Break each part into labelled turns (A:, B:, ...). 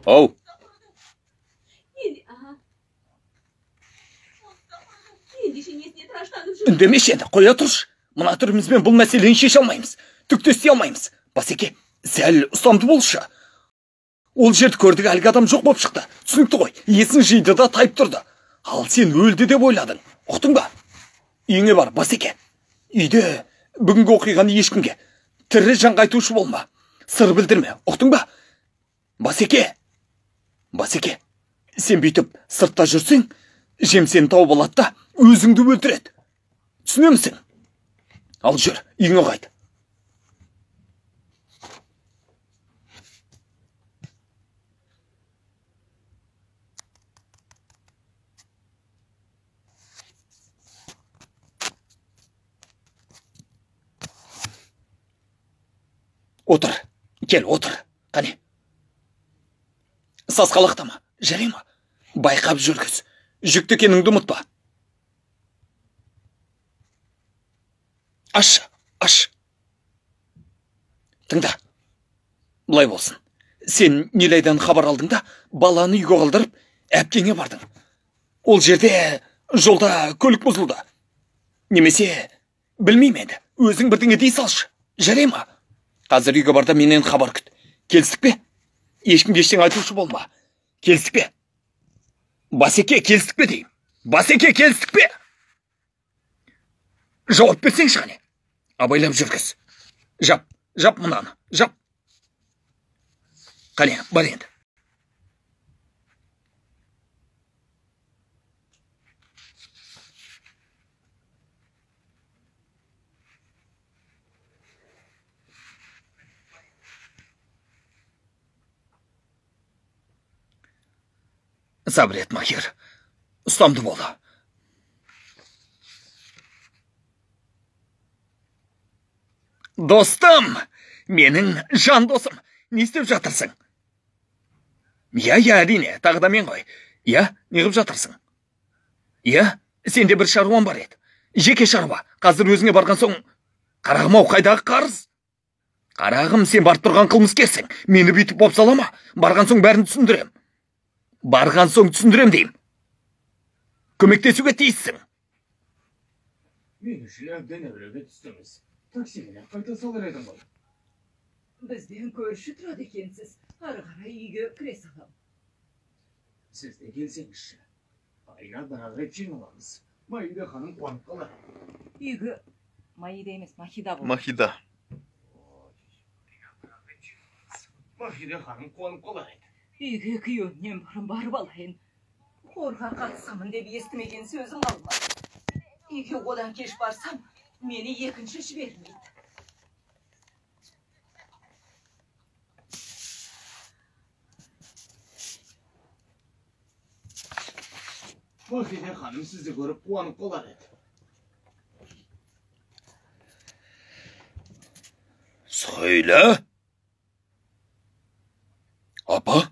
A: Ау. Үндемеші енді, қоя тұршы. Мына түрімізбен бұл мәселені шеше алмаймыз. Түк те істей алмаймыз. Басеке, сәл ұстамды болшы. Ол жерді көрдік, әлгі адам жоқ болып шықты. Түсінікті ғой, есін жиды да тайып тұрды. Ал сен өлді деп ойладың. Ұқтың ба? Үйіңе бар, Басеке. Үйде бүгінгі оқиғаны ешкімге тірі жанға айтушы болма. Сыр білдірме, ұқтың ба? Басеке, Басеке, сен бүйтіп сыртта жүрсең, жем сені тауып алады да өзіңді өлтіреді. Түсінемісің? Ал жүр, үйіңе қайт. Отыр, кел, отыр, қане. Сасқалақтама, жарай ма? Байқап жүргіз, жүкті екеніңді ұмытпа. Аш, аш. Тыңда, былай болсын. Сен Нилайдан хабар алдың да, баланы үйге қалдырып, әпкеңе бардың. Ол жерде жолда көлік бұзылды. Немесе, білмеймін енді, өзің бірдеңе дей салшы, жарай ма? Қазір үйге бар да менен хабар күт. Келістік пе? Ешкімге ештеңе айтушы болма. Келістік пе? Басеке, келістік пе деймін. Басеке, келістік пе? Жауап берсеңші қане. Абайлап жүргіз. Жап, жап мынаны, жап. Қане, бар енді. Сабыр ет, Махир. Ұстамды бол. Достым, менің жан досым, не істеп жатырсың? Иә, иә, әрине, тағы да мен ғой. Иә, не қып жатырсың? Иә, сенде бір шаруам бар еді. Жеке шаруа. Қазір өзіңе барған соң, қарағым-ау, қайдағы қарыз? Қарағым, сен барып тұрған қылмыскерсің. Мені бүйтіп бопсалама. Барған соң бәрін түсіндірем. Барған соң түсіндірем деймін. Көмектесуге тиіссің.
B: Мен үшін әбден әуреге түстіңіз. Таксименен қайта салар едім ғой.
C: Бізден көрші тұрады екенсіз. Ары қарай үйге кіре салам.
B: Сіз де келсеңізші. Айна бір-ақ рет жиналамыз. Маида ханым қуанып қалар.
C: Үйге Маида емес, Махида болды.
D: Махида.
B: Махида ханым қуанып қалар еді.
C: Үйге күйеуімнен бұрын барып алайын. Хорға қатысамын деп естімеген сөзім қалмады. Үйге одан кеш барсам, мені екінші жібермейді.
B: Махида ханым сізді көріп қуанып қалар еді.
A: Сөйле. Апа?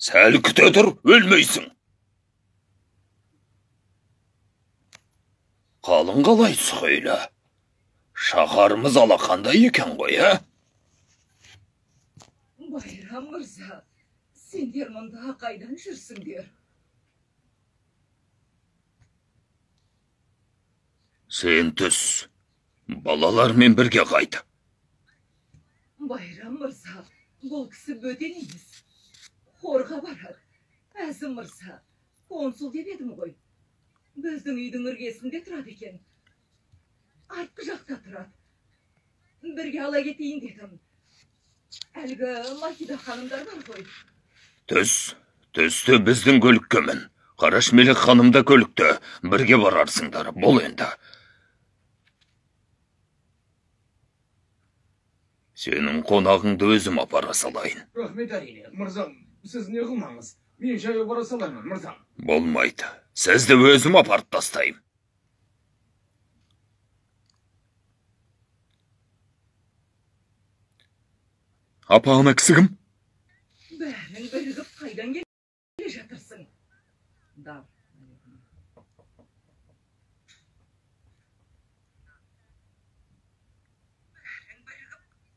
A: Сәл күте тұр, өлмейсің. Қалың қалай, Сүхейлі? Шаһарымыз алақандай екен ғой, ә?
C: Байрам мырза, сендер мұнда қайдан жүрсіңдер?
A: Сен түс, балалармен бірге қайт.
C: Байрам мырза, бұл кісі бөтен емес. Хорға барады. Әзім мырза, консул деп едім ғой. Біздің үйдің іргесінде тұрады екен. Артқы жақта тұрады. Бірге ала кетейін дедім. Әлгі Махида ханымдар бар ғой.
A: Түс, түсті біздің көлікке мін. Қараш Мелек ханым да көлікті. Бірге барарсыңдар. Бол енді. Сенің қонағыңды өзім апара салайын.
B: Рахмет әрине, мырзам. Сіз не қылмаңыз? Мен жаяу бара салармын, мырзам.
A: Болмайды. Сізді өзім апарып тастаймын. Апа, ана кісі кім?
C: Бәрің бірігіп қайдан келе жатырсың? Дар, наверное.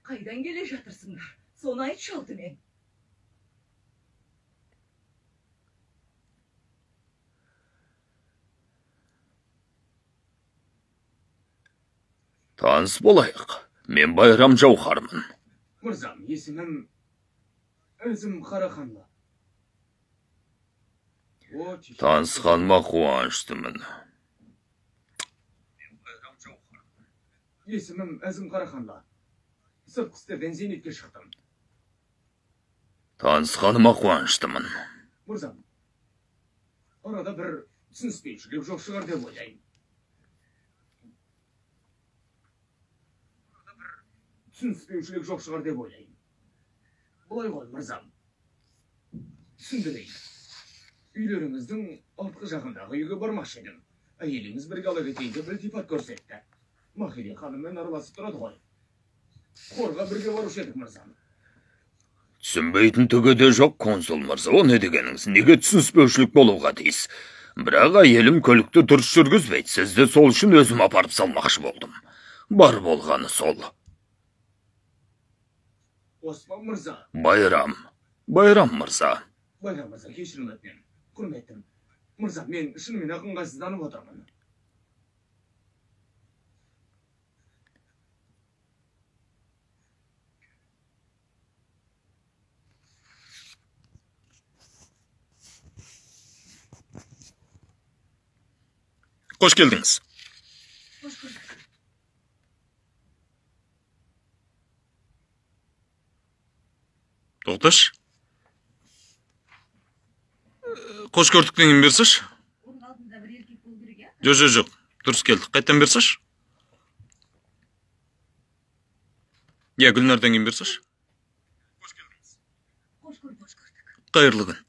C: Қайдан келе жатырсыңдар? Соны айтшы алдымен.
A: Таныс болайық. Мен Байрам Жауһармын.
B: Мырзам, есімім Әзім Қараханлы.
A: Танысқаныма қуаныштымын.
B: Есімім Әзім Қараханлы. Сыртқы істерден зейнетке шықтым.
A: Танысқаныма қуаныштымын.
B: Мырзам, арада бір түсініспеушілік жоқ шығар деп ойлаймын. Түсініспеушілік жоқ шығар деп ойлаймын. Былай ғой, мырзам. Түсіндірейін. Үйлеріңіздің артқы жағындағы үйге бармақшы едім. Әйеліңіз бірге ала кетейін деп ілтипат көрсетті. Махире ханыммен араласып тұрады ғой. Қорға бірге барушы едік, мырзам.
A: Түсінбейтін түгі де жоқ, консул мырза. О не дегеніңіз? Неге түсініспеушілік болуға тиіс? Бірақ әйелім көлікті дұрыс жүргізбейді. Сізді сол үшін өзім апарып салмақшы болдым. Бар болғаны сол.
B: Осман мырза.
A: Байрам. Байрам мырза.
B: Байрам мырза, кешірім өтінемін. Құрметтім. Мырза, мен шынымен ақ ыңғайсызданып отырмын.
A: Қош келдіңіз.
C: Қош көрдік.
A: Тоқташы. Қош көрдік деген берсеші.
C: Оның алдында бір еркек болу керек, иә?
A: Жоқ, жоқ, жоқ. Дұрыс келдік. Қайтадан берсеші. Иә, Гүлнардан кейін берсеші. Қош келдіңіз.
C: Қош көрдік. Қош көрдік.
A: Қайырлы күн.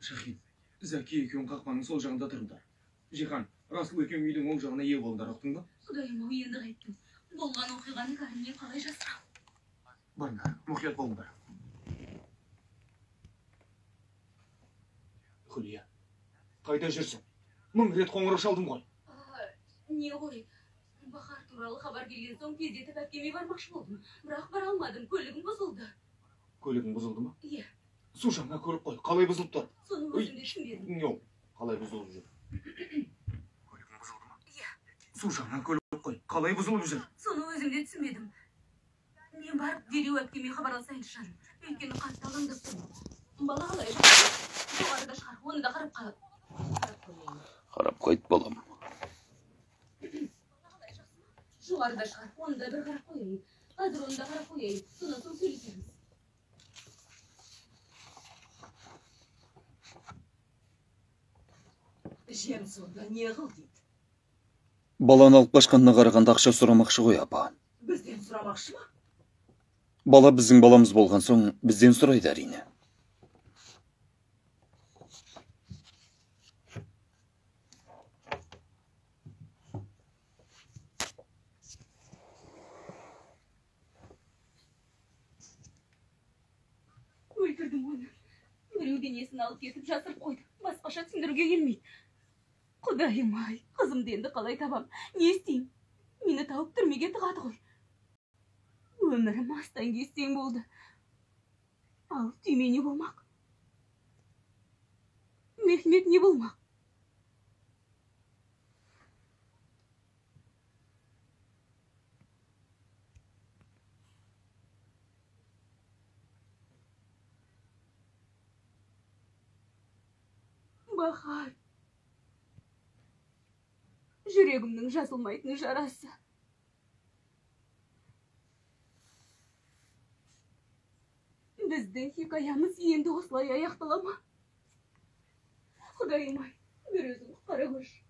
B: Шахид, Зәки екеуің қақпаның сол жағында тұрыңдар. Жихан, Расул екеуің үйдің оң жағына ие болыңдар, ұқтың ба?
C: Құдайым ау, енді қайттым. Болған оқиғаны Кәрімнен қалай жасырам?
B: Барыңдар, мұқият болыңдар. Хүлия, қайда жүрсің? 1000 рет қоңырау шалдым ғой.
C: Не ғой, Бахар туралы хабар келген соң тездетіп әпкеме бармақшы болдым. Бірақ бара алмадым, көлігім бұзылды.
B: Көлігің бұзылды ма?
C: Иә.
B: Су жаңа көлік қой, қалай бұзылып тұр?
C: Соны өзім де түсінбедім.
B: Не ол, қалай бұзылып жүр? Көлігің бұзылды ма?
C: Иә.
B: Су жаңа көлік қой, қалай бұзылып жүр?
C: Соны өзім де түсінбедім. Мен барып дереу әпкеме хабарласайыншы жаным. Өйткені қатты алаңдап тұрмын. Бала қалай жақсы? Жоғарыда шығар, оны да қарап қояйын.
A: Қарап қойт, балам.
C: Бала қалай жақсы ма? Жоғарыда шығар, оны да бір қарап қояйын. Қазір оны да қарап қояйын. Сонан соң сөйлесеміз. Жем сонда не қыл дейді?
A: Баланы алып қашқанына қарағанда ақша сұрамақшы ғой, апа.
C: Бізден сұрамақшы ма?
A: Бала біздің баламыз болған соң бізден сұрайды әрине.
C: Өлтірдім оны. Біреу денесін алып кетіп жасырып қойды. Басқаша түсіндіруге келмейді. Құдайым ай, қызымды енді қалай табам? Не істеймін? Мені тауып түрмеге тығады ғой. Өмірім астан-кестең болды. Ал түйме не болмақ? Мехмет не болмақ? Бахар. Жүрегімнің жазылмайтын жарасы. Біздің хикаямыз енді осылай аяқтала ма? Құдайым ай, бір өзің құтқара көрші.